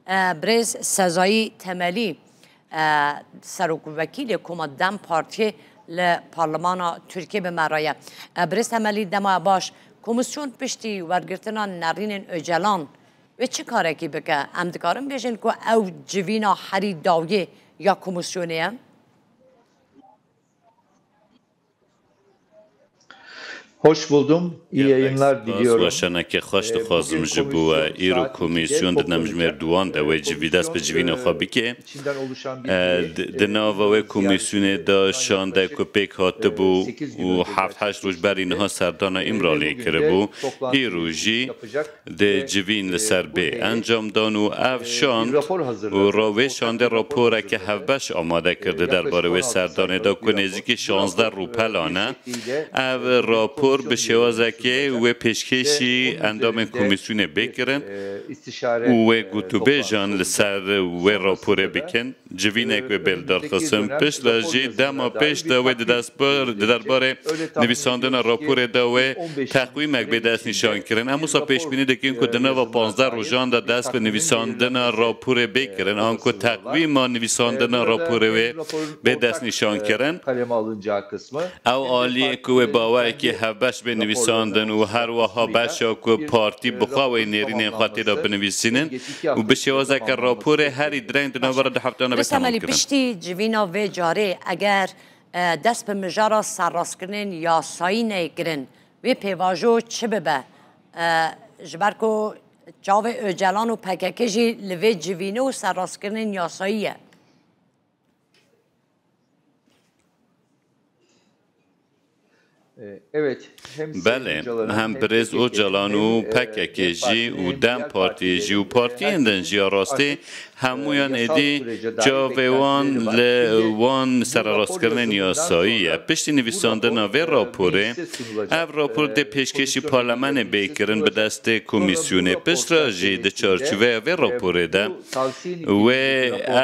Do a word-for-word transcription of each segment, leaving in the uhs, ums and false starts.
E, Birêz Sezayî Temelî, e, serokwekîlê koma DEM Partiyê li Parlemana Tirkiyê bi me re ye. E, Birêz Temelî, dema baş. Komîsyon piştî wergirtina nerînên Ocalan wê çi karekî bike? Em dikarin bêjin ku ew civîna herî dawiyê ya komîsyonê ye? Hoş buldum. İyi yayınlar diliyorum. Weşaneke xweş dixwazim ji bo we. Îro komîsyon di demjimêr duwan de wê civî dest bi civîna xwe bike. E, di, di nava wê komîsyonê de şandek ku pêk hatibû û heft heşt roj berî niha serdana Îmraliyê kiribû. Îro jî dê civîn li ser bê encam dan û ev şand û ra-, wê şandê raporeke hevbeş amade kir di derbarê wê serdanê de ku nêzîkî şazdeh rûpelan e. Ev rapor bi şêwazekê wê pêşkêşî endamên komîsyonê bê kirin û wê gotûbêjan li ser wê raporê bikin. Civînek wê bê lidarxistin. Piştre jî dema pêş de wê di destbar-, di derbarê nivîsandina raporê de wê teqwîmek bê destnîşankirin. Em wisa pêşbînî dikin ku di nava panzdeh rojan de dest bi nivîsandina raporê bê kirin, anku teqwîma nivîsandina raporê wê bê destnîşankirin. Ew aliyê ku wê bawerekî hevbeş bê nivîsandin û her wiha beşa ku partî bi xwe wê nêrînên xwe tê de binivîsînin û bi şêwazeke raporê herî direng di navbera du heftana bê temamkirin. Piştî civîna vê carê eger, e, dest bi mijara serrastkirinên yasayî neyê kirin, wê pêvajo çi bibe? E, ji ber ku çavê Ocalan û P K K jî li vê civînê û serrastkirinên yasayî ye. Belê, hem birêz Ocalan û P K K jî û DEM Partiyê jî û partiyên din jî ya rastî hemûyan êdî çavê wan li wan sererastkirinên yasayî ye. Piştî nivîsandina vê raporê, ev rapor dê pêşkêşî parlemenê bê kirin bi destê komîsyonê. Piştre jî di çarçoveya vê raporê de, wê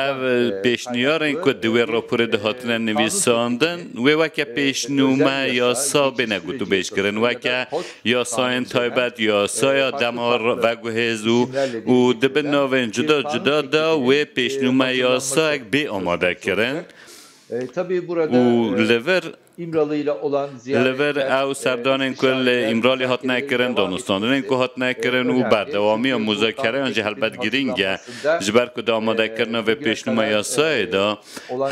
ev pêşniyarên ku di wê raporê de hatine nivîsandin, wê weke pêşnûme yasa bêne gotûbêjkirin, weke yasayên taybet, yasaya dema veguhêz û, û di bin navên cuda cuda de wê pêşnûme yasayek bê amadekirin. Û li vir Li vir ew serdanên ku li Îmralî hatine kirin, danûstandinên ku hatine kirin û berdewamiya muzakereyan jî helbet girîng e. Ji ber ku di amadekirina vê pêşnûma yasayê de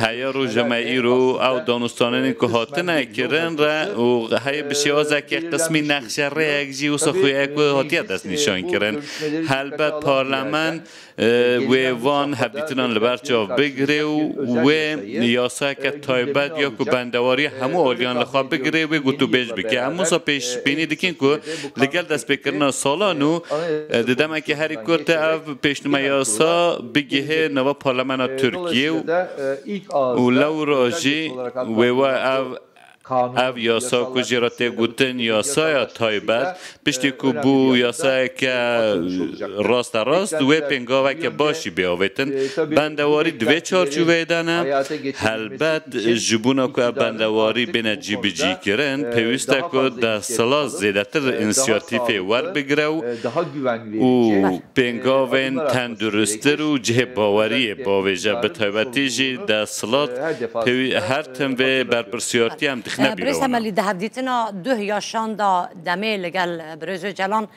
heye roja me îro ew danûstandinên ku hatine kirin re û heye bi şêwazeke qismî nexşerêyek jî wisa xuya ku hatiye destnîşankirin. Helbet parlemen e, wê van hevdîtinan li ber çav bigire û wê yasayeke taybet ya ku bendewariya hemû aliyan li xwe bigire, wê gotûbêj bike. Em wisa pêşbînî dikin ku li gel destpêkirina salan û, e, di demeke herî kurt de ev pêşnûme yasa bigihê nava Parlemena Tirkiyê û, û lewra jî wê we ev Ev yasa ku jê re tê gotin yasaya taybet, piştî ku bû yasayeke rasterast, wê pêngaveke baş jî bê avêtin. Bendewarî di vê çarçoveyê de ne. Helbet, ji bona ku ev bendewarî bêne cîbicîkirin, pêwîst e ku desthilat zêdetir însiyatîfê werbigire û, û pêngavên tenduristtir û cihê baweriyê bavêje, bi taybetî jî desthilat pêwî-, her tim vê berpirsiyartiyê em dixine bîra wan. Birêz Temelî, di hevdîtina duh ya şanda demê li gel Birêz Ocalan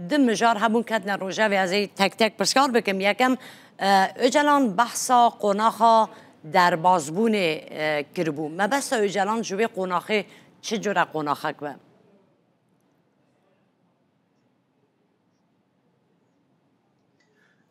du mijar hebûn ketine rojevê. Ez ê tek tek pirsyar bikim. Yekem, e, Ocalan behsa qonaxa derbazbûnê, e, kiribû. Mebesta Ocalan ji wê qonaxê çi cure qonaxek be?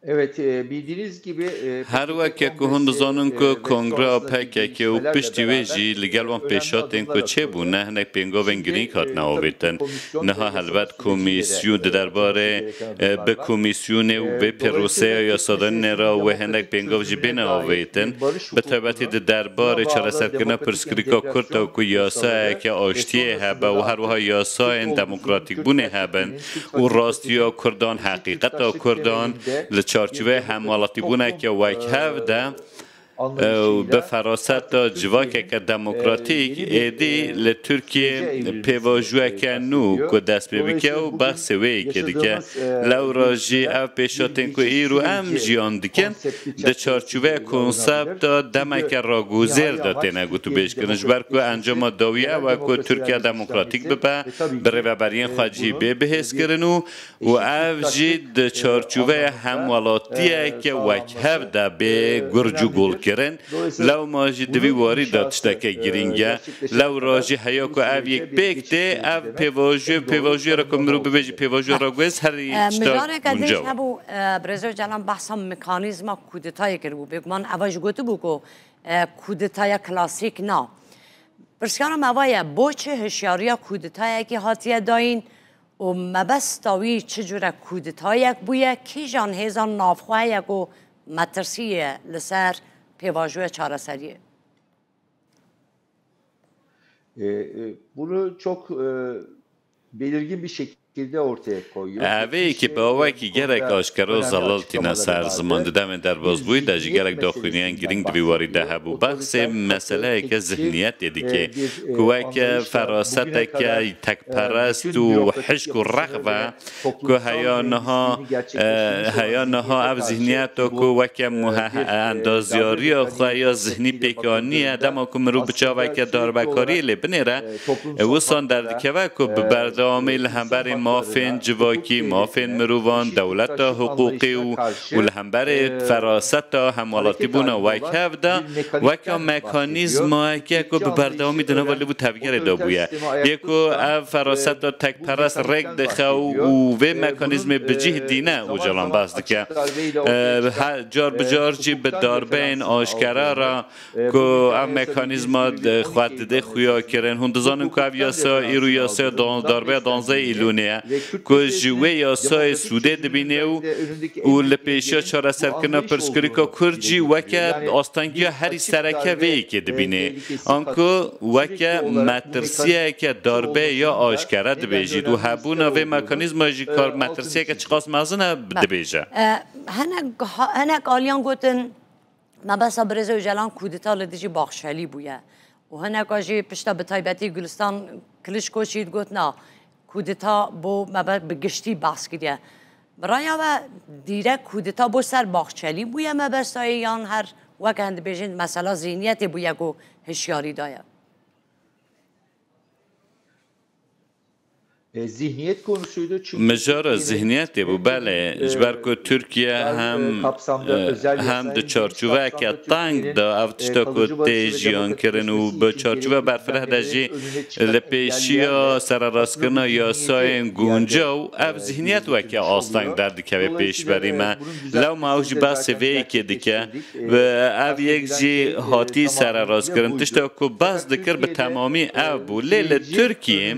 Evet, e, bildiğiniz gibi, e, Her weke ku hûn dizanin ku Kongreya P K K û piştî wê jî li gel wan pêşhatên ku çêbûne, hinek pêngavên girîng hatine avêtin. Niha helbet komîsyon di derbarê, e, bi komîsyonê û vê pêroseya yasadanînê re wê hinek pêngav jî bêne avêtin. Bi taybetî di derbarê çareserkirina pirsgirêka Kurd de ku yasayeke aştiyê hebe û her wiha yasayên demokratîkbûnê hebin û rastiya Kurdan, heqîqeta Kurdan li çarçoveyê hemwelatîbûneke wekhev de Ew bi feraseta civakeke demokratîk êdî li Tirkiyê pêvajoyeke nû ku dest pê bike û behsê wê yekê dike. Lewra jî ev pêşhatên ku îro em jiyan dikin, di çarçoveya konsepta demeke ragozêr de têne gotûbêjkirin, ji ber ku encama dawî ew e ku Tirkiye demokratîk bibe, bi rêveberiyên xwe cihî bê bihêzkirin û û ev jî di çarçoveya hemwelatiyeke wekhev de bê gurc û golkirin. Lewma jî di vî warî de tişteke girîng e. Lewra jî heya ku ev yek pêk tê, ev pêvajoyê, pêvajoyê re ku mirov bibêje pêvajoya ragozêr, herî tişta guncaw e. Mijareke din hebû, e, Birêz Ocalan behsa mekanîzma kûdetayê kiribû. Bêguman eva jî gotibû ku, e, kûdetaya klasîk na. Pirsiyara me va ye, bo çi hişyariya kûdetayekî hatiye dayîn û mebesta wî çi cure kûdetayek bûye, kîjan hêzan navxwe heye ku metirsî ye li ser pêvajoya çareseriyê? E, e, bunu çok, e, belirgin bir şekilde ortaya koyuyor. Ev ê yekê bi awayekî gelek aşkere û zelal tîne ser ziman. Di demên derbasbûyî de jî gelek daxuyaniyan girîng di vî warî de hebû. Behsê meseleyeke zihniyetê dike, ku weke feraseteke tekperest û hişk û rex ve, ku heya niha, e, heya niha ev zihniyeta ku weke muhe-, endazyariya xwe ya zihnî pêk aniye, dema ku mirov bi çaveke darbekariyê lê binêre, e, wisan derdikeve ku bi berdewamî li hemberî mafên civakî, mafên mirovan, dewleta hiqûqî û, û li hemberî feraseta hemwelatîbûna wekhev de, weke mekanîzmayeke ku bi berdewamî di nava lêv û tevgerê de bûye. Yê ku ev feraseta tekperest rêk dixe û, û vê mekanîzmê bi cih dîne, Ocalan behs dike. E, he-, car bi car jî bi darbeyên aşkere re ku ev mekanîzma di-, xwe dide xuya kirin. Hûn dizanin ku ev yasa îro yasaya dan-, darbeya danzdeh Îlûnê ye, ku ji wê yasayê sûdê dibîne û, û li pêşiya çareserkirina pirsgirêka Kurd jî weke astengiya herî sereke vê yekê dibîne. Anku weke metirsiyeke darbe ya aşkere dibêjît û hebûna vê mekanîzma jî kar metirsiyeke çiqas mezin e dibêje. E, hinek ha-, hinek aliyan gotin, mebesta Birêz Ocalan kûdeta li dijî Baxçelî bûye û hineka jî pişta bi taybetî Gulistan Kiliçko jî got na, kûdeta bo mebe-, bi giştî behs kiriye. Bi raya we dîrek kûdeta bo ser Baxçelî bûye mebestayê yan her weke hin dibêjin mesela zihniyetê bûye ku hişyarî daye? E, zihniyet konusuydu çünkü Mijara Türkiye'nin zihniyetê bû, en belê, büyük, ji ber ku Türkiye hem, e, hem di çarçoveyeke teng de ev tişta ku tê jiyan kirin û bi çarçoveya berfireh de jî li pêşiya sererastkirina yasayên guncaw ev zihniyet weke asteng derdikeve pêşberî me. Lewma ew jî behsê vê yekê dike. Ve ev yek jî hatî sererastkirin. Tişta ku behs dikir bi temamî ev bû. Lê li Tirkiyê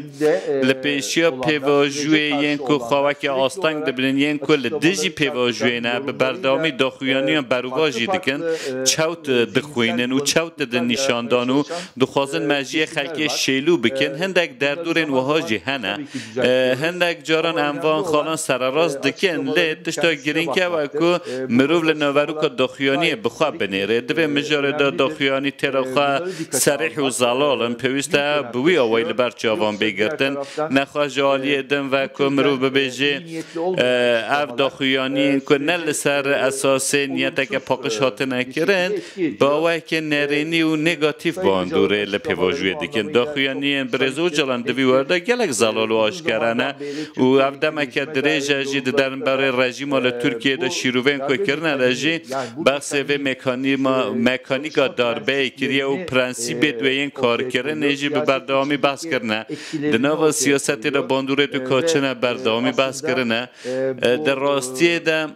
li pêşiya pêvajoyê yên ku xwe weke asteng dibînin, yên ku li dijî pêvajoyê ne, bi berdewamî daxuyaniyan berûva jî dikin, çewt dixwînin û çewt didin nîşandan û dixwazin mejiyê xelkê şêlû bikin. Hindek derdorên wiha jî hene. E, hindek caran em van xalan sererast dikin, lê tişta girîng ew e ku mirov li naveroka daxuyaniyê bi xwe binêre. Di vê mijarê de daxuyanî têra xwe serîh û zelal in. Pêwîst e bi wî awayî li ber çavan bê girtin. Nexweş ji aliyê din ve ku mirov bibêje, e, ev daxuyaniyên ku ne li ser esasê niyeteke paqij hatine kirin, bi awayekî nerênî û negatîf bandorê li pêvajoyê dikin. Daxuyaniyên Birêz Ocalan di vî warî de gelek zelal û aşkere ne û ev demeke dirêj e jî di derbarê rejîma li Tirkiyê de şîrovên ku kirine de jî behsê vê mekanîma-, mekanîka darbeyê kiriye û prensîbê di wê yên karkirinê jî bi berdewamî behs kirine. Di nava siyasetê de bandorê tu ka çi ne berdewamî behs kirine. E, di rastiyê de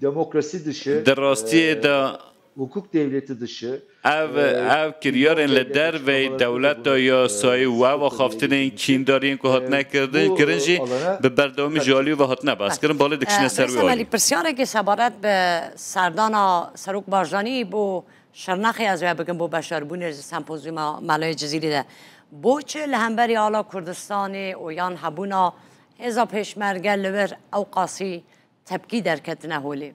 demokrasi dışı, di rastiyê de, e, hukuk devleti dışı, ev, e, ev kiryarên li derveyî dewleta yasayî û ev axaftinên kîndariyên ku hatine kirdin, kirin jî bi berdewamî ji aliyê ve hatine behskirin, balê dikişine ser wê alî. Belê, pirsyareke sebaret bi serdana Serok Barzanî bo Şirnexê ez wê bikim bo beşdarbûnê ji sempozyuma Melayê Cizîrî de. Bo çi li hemberî ala Kurdistanê û yan hebûna hêza pêşmerge li wir ew qasî tepkî derketine holê?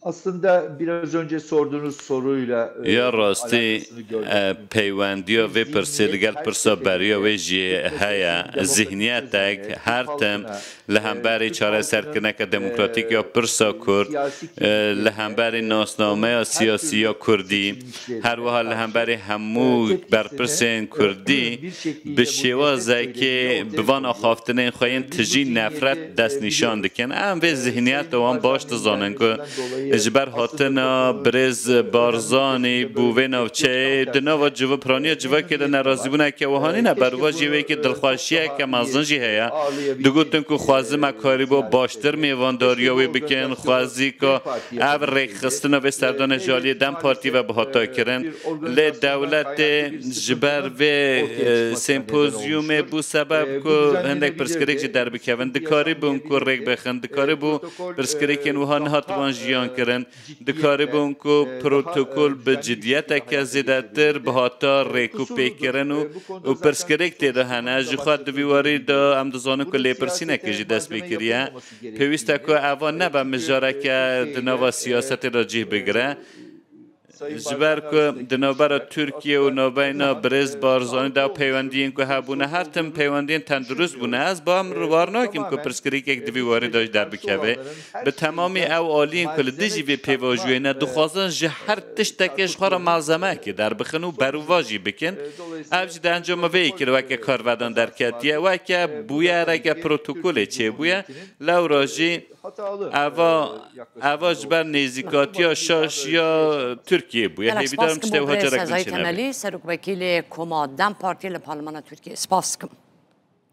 Aslında biraz önce sorduğunuz soruyla e, Ya rastî alakasını gördüm. e, peywendiya vê pirsê li gel pirsa beriya wê jî heye. Zihniyetek her tim li hemberî çareserkirineke demokratîk ya pirsa Kurd, e, li hemberî nasnameya siyasî ya Kurdî, her wiha li hemberî hemû berpirsên Kurdî bi şêwazekê bi van axaftinên xwe yên tijî nefret destnîşan dikin. Em vê zihniyeta wan baş dizanin ku ji ber hatina birêz Barzanî bû vê navçeyê di nava civa-, piraniya civakê de nerazîbûneke wiha nîne, bervajî wê yekê dilxweşiyeke mezin jî heye. Digotin ku xwezî me karîbû baştir mêvandariya wê bikin, xwezî ku ev rêkxistina vê serdana ji aliyê DEM Partî ve bihata kirin. Lê dewletê ji ber vê e, sempozyumê bû sebeb ku hindek pirsgirêk jî derbikevin. Dikarîbûn ku rêk bixin, dikarîbû pirsgirêkên wiha nehatibûn jiyan kirin. Dikarîbûn ku protokol bi ciddiyeteke zêdetir bihata rêk û pêkirin û, û pirsgirêk tê de hene. Ji xwe di vî warî de em dizanin ku lêpirsîneke jî dest pê kiriye. Pêwîst e ku eva nebe mijareke di nava siyasetê de cih bigire. Ji ber ku di navbera Tirkiye û navbeyna birêz Barzanî de ew peywendiyên ku hebûne, her tim peywendiyên tendurist bûne. Ez bawer nakim ku pirsgirêkek di vî warî de jî derbikeve. Bi temamî ew aliyên ku li dijî vê pêvajoyê ne, dixwazin ji her tiştekê ji xwe re malzemeyekê derbixin û berûva jî bikin. Ev jî di encama vê yekê re weke karvedan derketiye, weke bûyereke protokolê çêbûye. Lewra jî eva, eva ji ber nêzîkatiya şaş ya Tirkiyê bûye. Gelek spas kim bo birêz Sezayî Temelî, serokwekîlê Koma DEM Partiyê li Parlemana Tirkiyê. Spas kim.